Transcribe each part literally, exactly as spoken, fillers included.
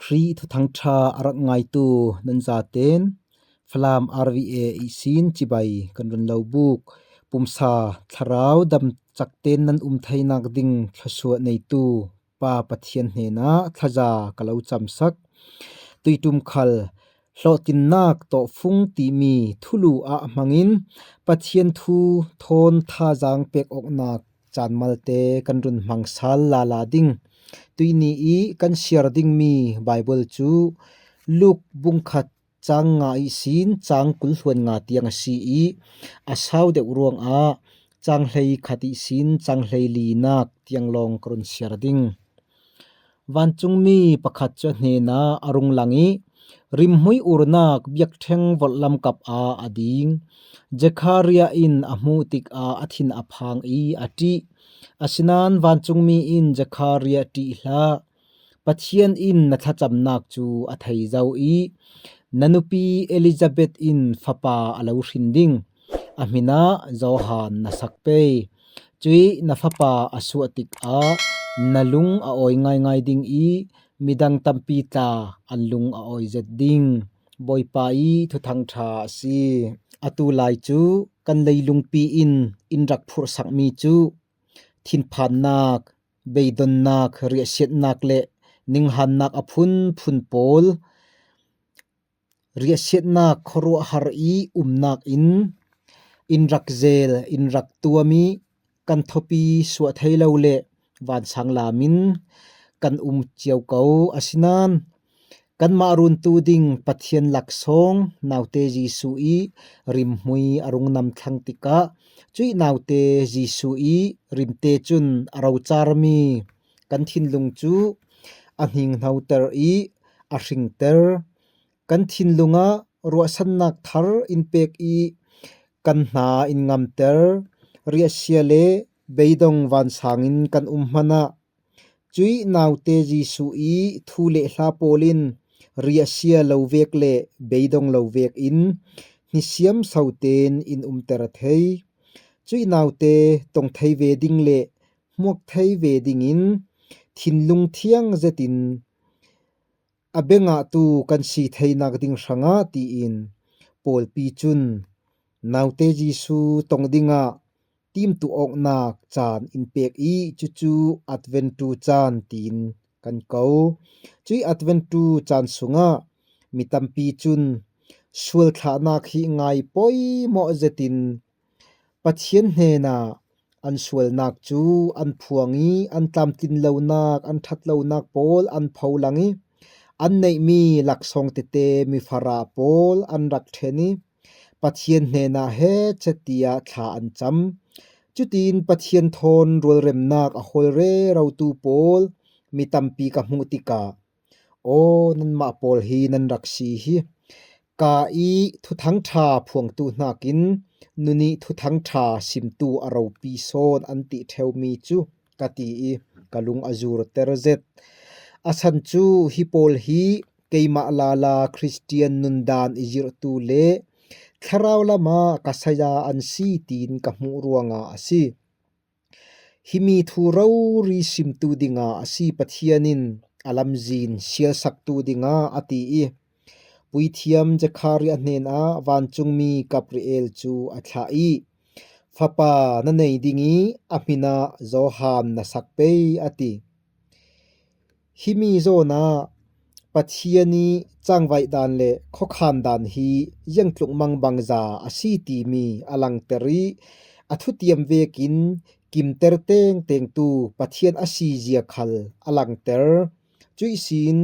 Khrih thuthang ṭha a rak ngaitu nan zaten Falam R V A ihsin cibai kan run lo buk. Pumsa thlarau dam cakten nan um theinak ding thluasuah neitu Pa Pathian hnenah thlaza ka lo camsak. Tuiṭum khal hlawhtlinnak tawhfung timi thulu ah hmangin Pathian thu thawn thazaang pek awknak caan malte kan run hmang sal lala ding. Tuihni i kan siar dingmi Baibal cu Luke bung khat cang nga ihsin cang kul hluan nga tiang a si i a sau deuh ruangah cang hlei khat ihsin cang hlei linak tiang lawng ka run siar ding. Vancungmi pakhat cu a hnenah a rung lang i rimhmui urnak biakṭheng vorhlam kap ah a ding. Zekhariah in a hmuh tikah a thin a phang i a ṭih. Asinain vancungmi in Zekhariah, ṭih hlah, Pathian in na thlacamnak cu a thei zo i na nupi Elizabeth in fapa a lo hrin ding. A hmin ah Johan na sak pei. Cuih na fapa a suah tikah na lung a awi ngaingai ding i midang tampi tla an lung a awi zet ding. Bawipa i thuthang ṭha a si. Atu lai cu kan leilungpi in in rak phurhsakmi cu thinphannak, beidonnak, riahsiatnak le ninghannak a phunphun pawl, riahsiatnak khuaruahhar i umnak in in rak zel, in rak tuam i kan thupi suah thei lo le vansang lam in kan um cio ko. Asinain kanmah runtu ding Pathian laksawng naute Jesuh i rimhmui a rung nam thlang tikah cuih naute Jesuh i rimte cun a rocarmi kan thinlung cu a hninghnoter i a hringter. Kan thinlung ah ruahsannak thar in pek i kan hna in ngamter. Riahsia le beidong vansang in kan um hmanh ah cuih naute Jesuh i thu le hla pawl in riahsia lo vek le beidong lo vek in hnisiam so tein in umter thei. Cuih naute tong thei ve ding le hmuak thei ve dingin thinlung thiang zetin a bengahtu kan si theinak ding hrangah tiin pawlpi cun naute Jesuh tong dingah timtuh awknak caan in pek i cucu Adventu caan tiin kan ko. Cuih Adventu caan sungah mi tampi cun sualthlahnak hi ngai poimawh zetin Pathian hnenah an sualnak cu an phuang i an tlamtlin lonak, an ṭhat lonak pawl an pho lang i an neihmi laksawng tete mifara pawl an rak ṭhen i Pathian hnenah he catiah thla an cam. Cutin Pathian thawn rualremnak a hawl rerotu pawl mi tampi ka hmuh tikah, aw, nanmah pawl hi nan rak si hi. Ka i thuthang ṭha phuangtu hnakin nunih thuthang ṭha simtu a ropi sawn an ti ṭheumi cu ka ti i ka lung a zurter zet. A san cu hi pawl hi keimah lala Khristian nundan i zirhtu le thlarau lamah ka saya an si tiin ka hmuh ruangah a si. Himi thu rori simtu dingah a si Pathian in a lamzin sialsaktu dingah a ti i puithiam Zekhariah hnenah vancungmi Gabriel cu a thlah i fapa na nei ding i a hmin ah Johan na sak pei a ti. Himi zawnah Pathian i cangvaih dan le khuakhan dan hi ziangtluk mangbangza a si timi a langter i a thutiam vekin kimter tengtengtu Pathian a si zia khal a langter. Cuih sin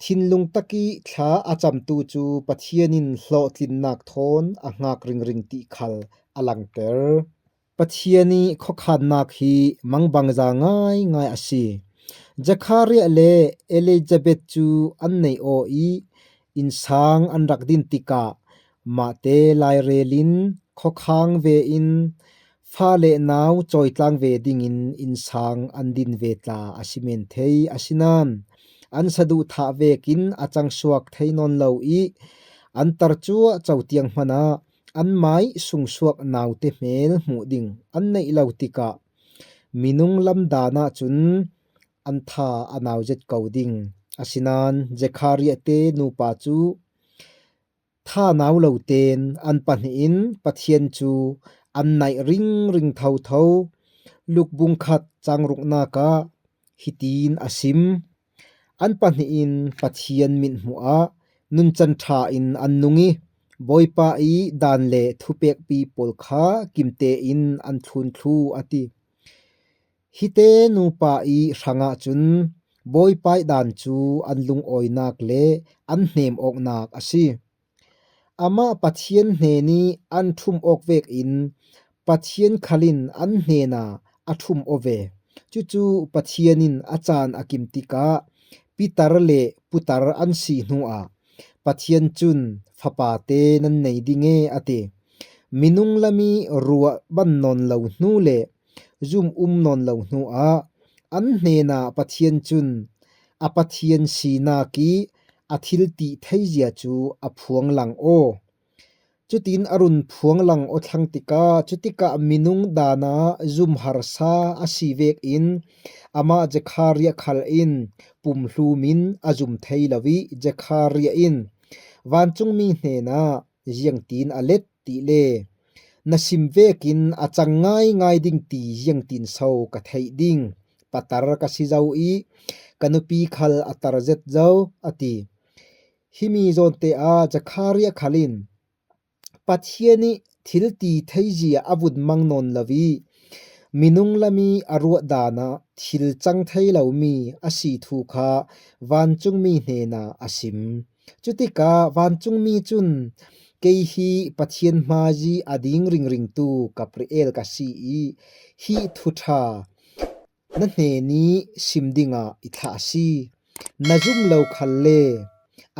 thinlung tak i thla a camtu cu Pathian in hlawhtlinnak thawn a hngak ringring ti khal a langter. Pathian i khuakhannak hi mangbangza ngaingai a si. Zekhariah le Elizabeth cu an neih aw i innsang an rak din tikah mahte lairel in khuakhang ve in fale nau cawitlang ve dingin innsang an din ve tla a si men thei. Asinain an saduhthah vekin a cangsuak thei nawn lo i an tar cuahco tiang hmanh ah anmah i sungsuak naute hmel hmuh ding an neih lo tikah minung lam dan ahcun an tha a nau zet ko ding. Asinain Zekhariah te nupa cu thanau lo tein an pahnih in Pathian cu an naih ringring thotho. Luk bung khat cang ruknak ah hitin a sim: An pahnih in Pathian mithmuh ah nuncan ṭha in an nung i, Bawipa i dan le thupekpi pawl kha kimte in an thlun thlu, a ti. Hite nupa i hrangah cun Bawipa i dan cu an lungawinak le an hnemawknak a si. Amah Pathian hnen i an ṭhum awk vekin Pathian khal in an hnenah a ṭhum aw ve. Cucu Pathian in a caan a kim tikah pitar le putar an si hnuah Pathian cun fapate nan nei ding e, a ti. Minung lam i ruah ban nawn lo hnu le zum um nawn lo hnuah an hnenah Pathian cun a Pathian sinak i a thil tih theizia cu a phuang lang aw. Cutin a run phuang lang aw thlang tikah, cutikah minung dan ah zum harsa a si vekin amah Zekhariah khal in pumhlum in a zum thei lo i, Zekhariah in vancungmi hnenah ziangtin a let ti le, na sim vekin a cang ngaingai ding ti ziangtin so ka theih ding? Patar ka si zo i ka nupi khal a tar zet zo, a ti. Himi zawnte ah Zekhariah khal in Pathian i thil ti theizia a vun mang nawn lo i minung lam i a ruah dan ah thil cang thei lomi a si thu kha vancungmi hnenah a sim. Cutikah vancungmi cun, "Kei hi Pathian hmai i a ding ringringtu Gabriel ka si i hi thuṭha na hnen i sim dingah i thlah a si. Na zum lo khal le,"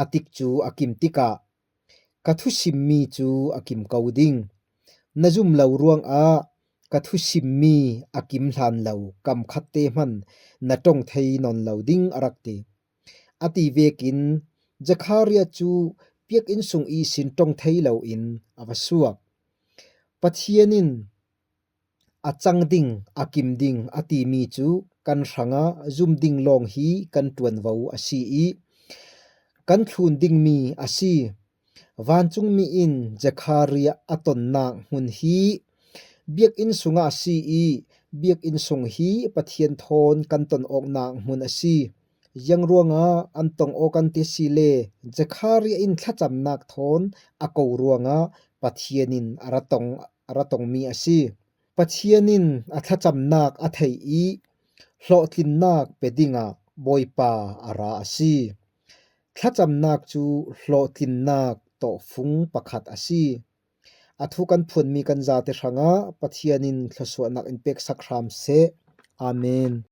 a tik cu a kim tikah, "Ka thusimmi cu a kim ko ding. Na zum lo ruangah ka thusimmi a kim hlan lo kam khatte hmanh na ṭong thei nawn lo ding," a rak ti. A ti vekin Zekhariah cu biakinn sung ihsin ṭong thei loin a va suak. Pathian in a cang ding, a kim ding a timi cu kan hrangah zum ding lawng hi kan ṭuanvo a si i kan thlun dingmi a si. Vancungmi in Zekhariah a tonnak hmun hi biakinn sungah a si i biakinn sung hi Pathian thawn kan ton awknak hmun a si. Ziang ruangah an tong aw kan ti si le, Zekhariah in thlacamnak thawn a ko ruangah Pathian in a ra tong, a ra tongmi a si. Pathian in a thlacamnak a theih i hlawhtlinnak pe dingah Bawipa a ra a si. Thlacamnak cu hlawhtlinnak tawhfung pakhat a si. A thu kan phuanmi kan zate hrangah Pathian in thluasuahnak in peksak hram seh. Amen.